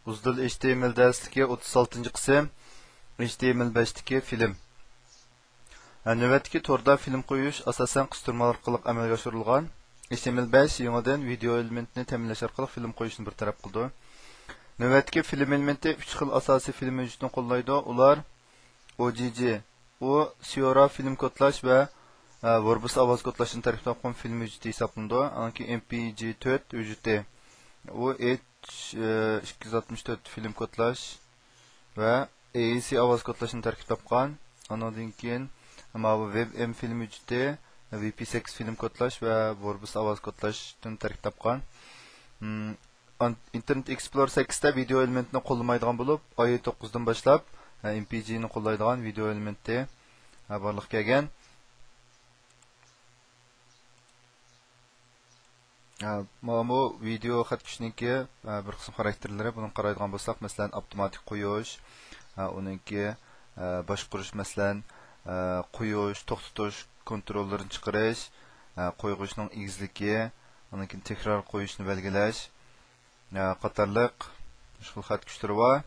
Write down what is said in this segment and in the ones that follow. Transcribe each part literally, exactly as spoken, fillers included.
ئۇزدىل ئېچ تى ئېم ئېل دەرسلىكى ئوتتۇز ئالتىنچى قىسىم، ئېچ تى ئېم ئېل بەشتىكى فىلىم. ھە، نۆۋەتتىكى توردا فىلىم قويۇش ئاساسەن قىستۇرما ئارقىلىق ئەمەلگە ئاشۇرۇلغان. ئېچ تى ئېم ئېل بەش يېڭىدىن ۋىدېئو ئېلېمېنتىنى تەمىنلەش ئارقىلىق فىلىم قويۇشنى بىر تەرەپ قىلىدۇ. نۆۋەتتىكى فىلىم ئېلېمېنتى ئۈچ خىل ئاساسىي فىلىم ھۆججىتىنى قوللايدۇ. ئۇلار ئو جى جى، ئۇ سىئورا فىلىم كودلاش ۋە، ئە، ۋوربۇس ئاۋاز كودلاشتىن تەركىب تاپقان فىلىم ھۆججىتى ھېسابلىنىدۇ. ئانكى ئېم پى جى تۆت ھۆججىتى، ئۇ ئېچ، ئە، ئىككى يۈز ئاتمىش تۆت فىلىم كودلاش ۋە ئېئىسى ئاۋاز كودلاشتىن تەركىب تاپقان. ئانىڭدىن كېيىن ماۋۇ ۋېب ئېم فىلىم ھۆججىتى، ۋى پى سەككىز فىلىم كودلاش ۋە ۋوربۇس ئاۋاز كودلاشتىن تەركىب تاپقان. ھىم، ئان-، ئىنتېرنېت ئېكسپلور سەككىزدە ۋىدېئو ئېلېمېنتىنى قوللىمايدىغان بولۇپ، ئاي توققۇزدىن باشلاپ، ئە، ئېم پى جىنى قوللايدىغان ۋىدېئو ئېلېمېنتى، ئە، بارلىققا كەلگەن. ئە، مانا بۇ ۋىدېئو خەت كۈچنىڭكى، ئە، بىر قىسىم خاراكتېرلىرى. بۇنى قارايدىغان بولساق، مەسىلەن، ئاپتوماتىك قويۇش، ئە، ئۇنىڭكى، ئە، باشقۇرۇش، مەسىلەن، ئە، قويۇش، توختىتىش كونتروللىرىنى چىقىرىش، ئە، قويغۇچنىڭ ئېگىزلىكى، ئاندىن كېيىن تەكرار قويۇشنى بەلگىلەش، ئە، قاتارلىق مۇشۇ خىل خەت كۈچلىرى بار.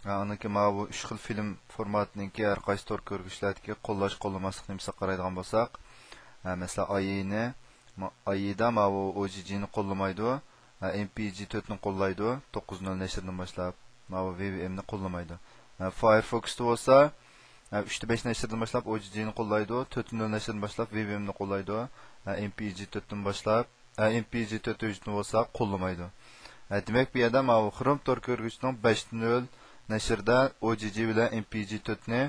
ئە، ئاندىن كېيىن ماۋۇ ئۈچ خىل فىلىم فورماتىنىڭكى ھەر قايسى تور كۆرگۈچلەردىكى قوللاش، قوللىماسلىقنى مىسال قارايدىغان بولساق، ئە، مەسىلەن، ئاي ئېينى، ما-، ئاي ئېيدا ماۋۇ ئو جى جىنى قوللىمايدۇ، ئە، ئېم پى جى تۆتنى قوللايدۇ، توققۇز نۆل نەشردىن باشلاپ، ماۋۇ ۋى ۋى ئېمنى قوللىمايدۇ. ئە، فايرفوكستا بولسا، ئە، ئۈچتە بەش نەشردىن باشلاپ ئو جى جىنى قوللايدۇ، تۆتتە نۆل نەشردىن باشلاپ ۋى ۋى ئېمنى قوللايدۇ، ئە، ئېم پى جى تۆتتىن باشلاپ، ئە، ئېم پى جى تۆت ھۆججىتىنى بولسا قوللىمايدۇ. ئە، دېمەك، بۇ يەردە ماۋۇ خروم تور كۆرگۈچىنىڭ بەشتە نۆل نەشرىدە ئو جى جى بىلەن ئېم پى جى تۆتنى،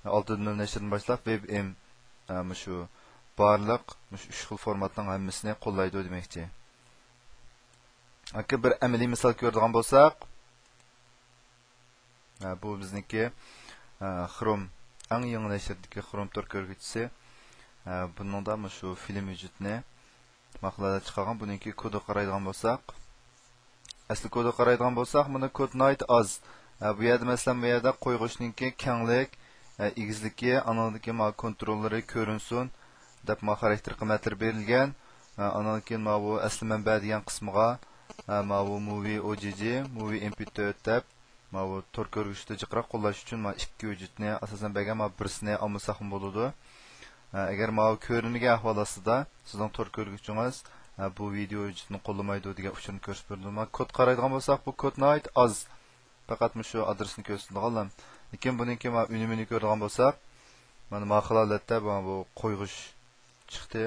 ئالتىدە نۆل نەشردىن باشلاپ ۋېب ئېم، ئە، مۇشۇ بارلىق مۇشۇ ئۈچ خىل فورماتنىڭ ھەممىسىنى قوللايدۇ دېمەكچى. ئاكا، بىر ئەمەلىي مىسال كۆرىدىغان بولساق، ئە، بۇ بىزنىڭكى، ئە، خروم، ئەڭ يېڭى نەشردىكى خروم تور كۆرگۈچىسى. ئە، بۇنىڭدا مۇشۇ فىلىم ھۆججىتىنى ماقۇلاتتا چىقارغان. بۇنىڭكى كودىغا قارايدىغان بولساق، ئەسلى كودىغا قارايدىغان بولساق، مانا كود ناھايىتى ئاز. ئە، بۇ يەردە، مەسىلەن، بۇ يەردە قويغۇچنىڭكى كەڭلىك، ئە، ئېگىزلىكى، ئانىڭدىن كېيىن مانا كونتروللىرى كۆرۈنسۇن دەپ، مانا خاراكتېر قىممەتلىرى بېرىلگەن. ئە، ئانىڭدىن كېيىن ماۋۇ ئەسلى مەنبە دېگەن قىسمىغا، ئە، ماۋۇ موۋى ئو جى جى، موۋى ئېم پى تۆت دەپ، ماۋۇ تور كۆرگۈچتە جىقراق قوللاش ئۈچۈن مانا ئىككى ھۆججەتنى ئاساسەن بەرگەن، مانا بىرسىنى ئالمىساقمۇ بولىدۇ. ئە، ئەگەر ماۋۇ كۆرۈنمىگەن ئەھۋال ئاستىدا سىزنىڭ تور كۆرگۈچىڭىز، ئە، بۇ ۋىدېئو ھۆججىتىنى قوللىمايدۇ دېگەن ئۇچۇرنى كۆرسىتىپ بېرىدۇ. مانا كود قارايدىغان بولساق، بۇ كود ناھايىتى ئاز. پەقەت مۇشۇ ئادرېسنى كۆرسىتىدىغانلا. لېكىن بۇنىڭكى مانا ئۈنۈمىنى كۆرىدىغان بولساق، مانا ما خىل ھالەتتە بۇ، بۇ قويغۇچ چىقتى.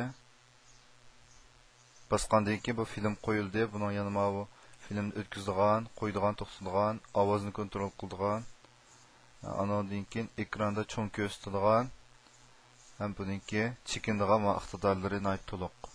باسقاندىن كېيىن بۇ فىلىم قويۇلدى. بۇنىڭ يەنە ماۋۇ فىلىمنى ئۆتكۈزىدىغان، قويىدىغان، توختىتىدىغان، ئاۋازنى كونترول قىلىدىغان، ئانىڭدىن كېيىن ئېكراندا چوڭ كۆرسىتىدىغان ھەم بۇنىڭكى چېكىنىدىغان ۋە ئىقتىدارلىرى ناھايىتى تولۇق.